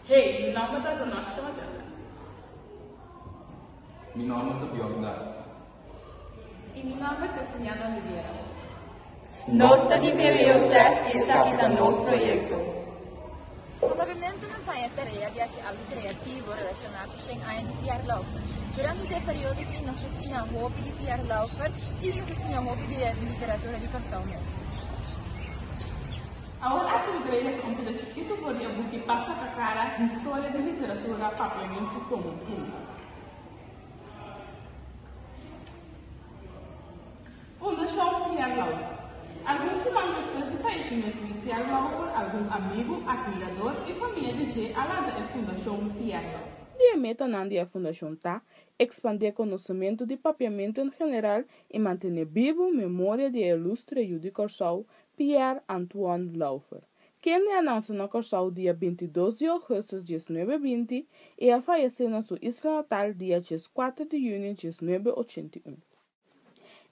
Hey, mi nòmber ta Zanoshka Matilda. Mi nòmber ta Bjorn Dahl. I mi nòmber ta Siniana Oliveira. Nos ta di PBO ses i esaki ta nos proyekto. Probablemente nos haña tarea di hasi algu kreativo relashoná ku shen aña di Pierre Lauffer. Durante di e periodo aki nos a siña hopi di Pierre Lauffer i nos a siña hopi di e literatura di Kòrsou mes. Awor aki mi ta bay lesa un pida chikitu for di e buki Pasa Kakara, Historia di Literatura Papiamentu Komo Un. Fundashon Pierre Lauffer. Algun siman despues di fayesimentu di Pierre Lauffer, algun amigu, admirador i famia di dje a lanta e Fundashon Pierre Lauffer. Di e metanan di e fundashon ta, ekspandé konosementu di papiamentu en general i mantené bibu memoria di e ilustre yu di Kòrsou, Pierre Antoine Lauffer, kende a nanse na Kòrsou dia 22 di ougùstùs 1920 i a fayesé na su isla natal dia 14 di yüni 1981.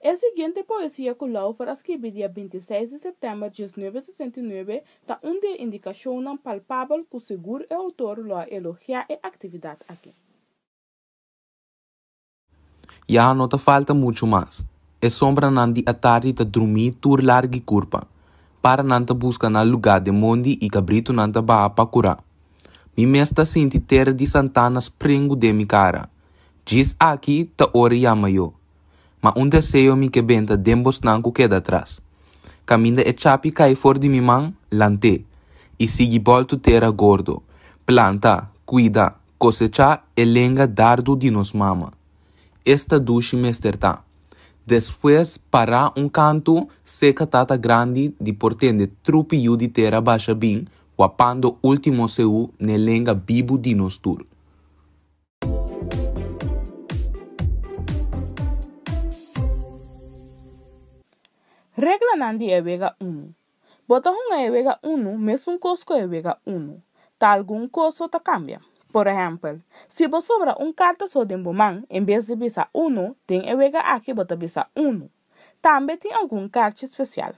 E siguiente poesia ku Lauffer a skibi dia 26 di sèptèmber 1969 ta un di e indikashonnan palpabel ku sigur e outor lo a elogiá e aktividat aki. Ya no ta falta muchu mas. E sombranan di atardi ta drumí tur larg'i kurpa. Paranan ta buska nan lugá den mondi i kabritunan ta baha pa kurá. Mi mes ta sinti tera di santana sprengu den mi kara. Djis aki ta ora yama yo. Ma un deseo mi ke benta den bosnan ku keda atras. Kaminda e chapi kai for di mi man, lant'é. I sigui bòltu tera gordo. Planta, kuida, kosechá e lenga dardu di nos mama. Esta dushi mester ta. Despues pará un kantu seka tata grandi di por tende trupi yu di tera basha bin wapando último seú n'e lenga bibu di nos tur. Reglanan di e wega unu. Bo ta hunga e wega unu mesun kos ku e wega unu. Ta algun kos so ta kambia. Por ehèmpel, si bo sobra un karta so den bo man, en bes di bisa unu, den e wega aki bo ta bisa unu. Tambe tin algun karchi spesial.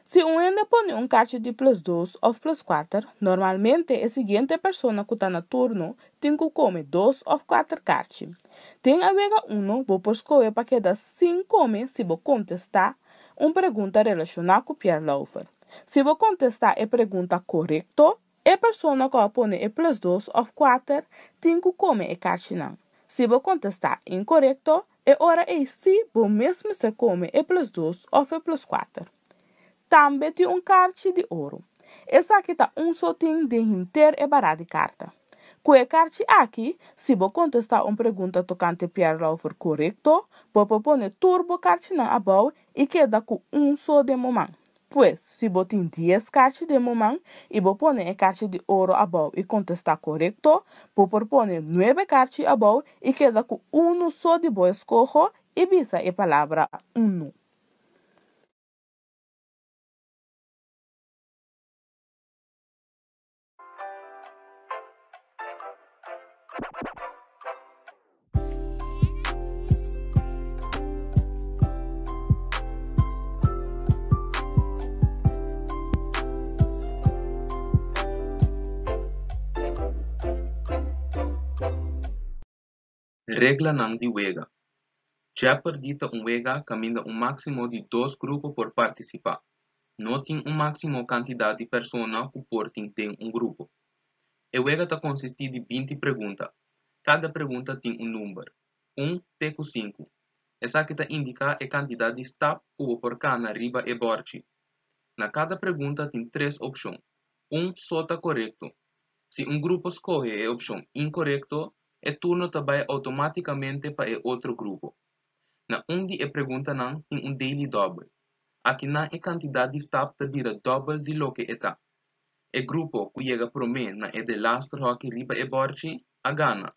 Si un hende pone un karchi di plus dos òf plus kuater, normalmente e siguiente persona ku ta na turno tin ku kome dos òf kuater karchi. Den e wega unu bo por skohe pa keda sin kome si bo kontestá un pregunta relashoná ku Pierre Lauffer. Si bo kontestá e pregunta korekto, e persona ku a pone e plus dos òf kuater tin ku kome e karchinan. Si bo kontestá inkorekto, e ora ei sí bo mes mester kome e plus dos òf e plus kuater. Tambe tin un karchi di oro. Esaki ta un so tin den henter e bará di karta. Ku e karchi aki, si bo kontestá un pregunta tokante Pierre Lauffer korekto, bo por pone tur bo karchinan abou i keda ku un so den bo man. Pues, si bo tin dies karchi den bo man i bo pone e karchi di oro abou i kontestá korekto, bo por pone nuebe karchi abou i keda ku unu so di bo eskoho i bisa e palabra unu. Reglanan di wega. Jeopardy ta un wega kaminda un máksimo di dos grupo por partisipá. No tin un máksimo kantidat di persona ku por tin den un grupo. E wega ta konsistí di 20 pregunta. Kada pregunta tin un number, un te ku sinku. Esaki ta indiká e kantidat di stap ku bo por kana riba e bòrchi. Na kada pregunta tin tres opshon. Un so ta korekto. Si un grupo skohe e opshon inkorekto, e turno ta bai outomátikamente pa e otro grupo. Na un di e preguntanan tin un daily dòbel. Akinan e kantidat di stap ta bira dòbel di loke e ta. E grupo ku yega promé na e delaster hòki riba e bòrchi, a gana.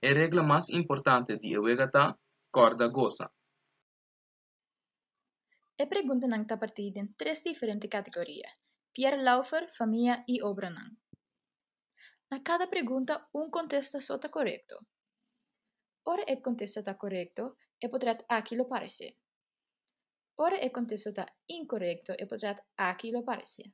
E regla mas importante di e wega ta, kòrda gosa. E preguntanan ta partí den tres diferente kategoria, Pierre Lauffer, famia i obranan. Na kada pregunta un kontesta so ta korekto. Ora e kontesta ta korekto, e potrèt aki lo paresé. Ora e kontesta ta inkorekto, e portrèt aki lo aparesé.